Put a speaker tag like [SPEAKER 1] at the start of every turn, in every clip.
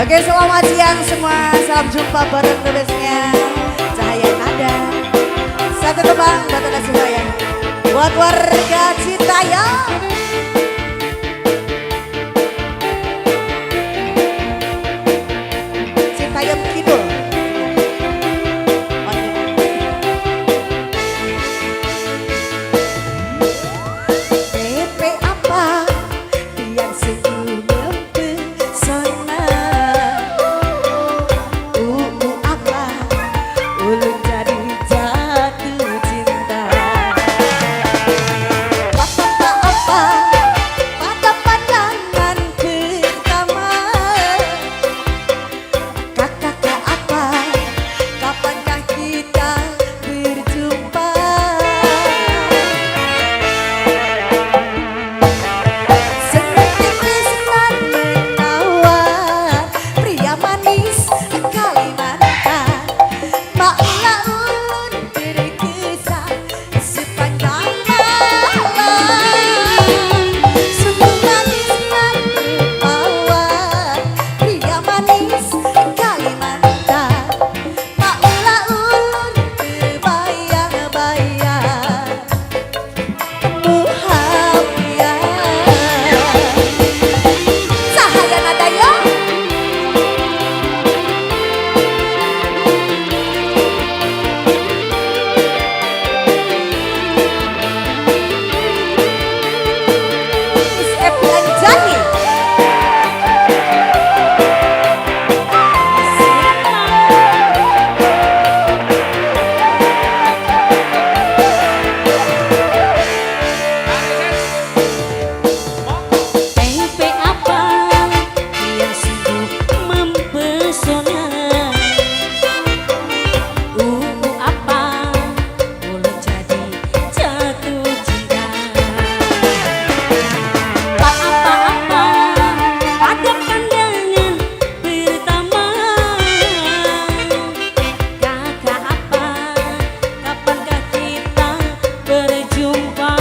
[SPEAKER 1] Oke, selamat siang semua. Salam jumpa bareng the Cahaya Nada. Satu tembang buat anda semua ya. Buat warga Citayam. Citayam Kidul. BP apa yang sungguh mempesona, UU apa ulun jadi jatuh cinta, Papa apa pada pandangan pertama, kakak apa kapankah kita berjumpa. Senyum tipis dan menawar, pria manis Kalimantan, maulah ulun berkisah sepanjang malam. Sungguh manis dan rupawan, pria manis Kalimantan, maulah ulun terbayang-bayang muhamia. Cahaya Nada yo. Miss Epi Anjani.
[SPEAKER 2] PP apa yang sungguh mempesona, UU apa ulun jadi jatuh cinta, Pak apa-apa pada pandangan pertama, kakak apa kapankah kita berjumpa.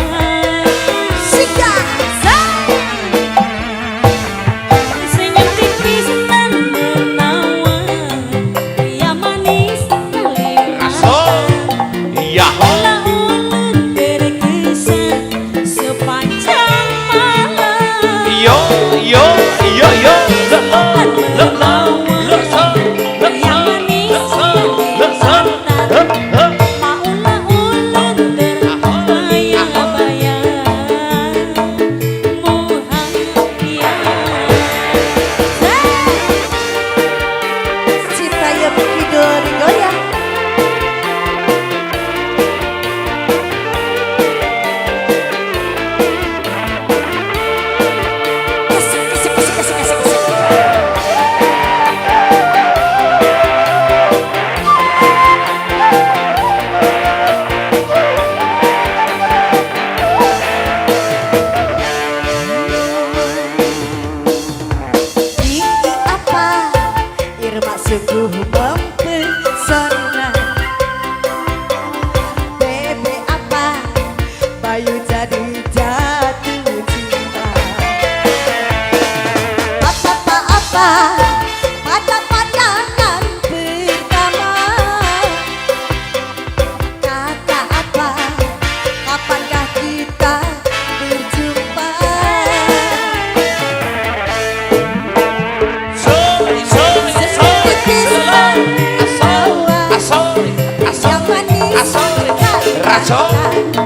[SPEAKER 1] Siga.
[SPEAKER 2] Senyum tipis dan menawar, pria manis Kalimantan,
[SPEAKER 3] Yahoo.
[SPEAKER 2] ulun berkisah sepanjang malam.
[SPEAKER 3] Yo yo yo yo le le le le le le
[SPEAKER 2] Pria manis
[SPEAKER 3] le le
[SPEAKER 2] Kalimantan,
[SPEAKER 3] le.
[SPEAKER 2] maulah ulun terbayang-bayang muhamia.
[SPEAKER 1] Citayam Kidul digoyang. Kesik, kesik, kesik, kesik, kesik, kesik. II apa Irma sungguh mempesona, BB apa Bayu jadi jatuh cinta, Papa apa pada pandangan pertama, kakak apa kapankah kita berjumpa.
[SPEAKER 3] So so so
[SPEAKER 1] Tipis dan
[SPEAKER 3] asal
[SPEAKER 1] menawar,
[SPEAKER 3] asal
[SPEAKER 1] yang
[SPEAKER 3] asal
[SPEAKER 1] manis
[SPEAKER 3] asal raso.
[SPEAKER 1] Kalimantan,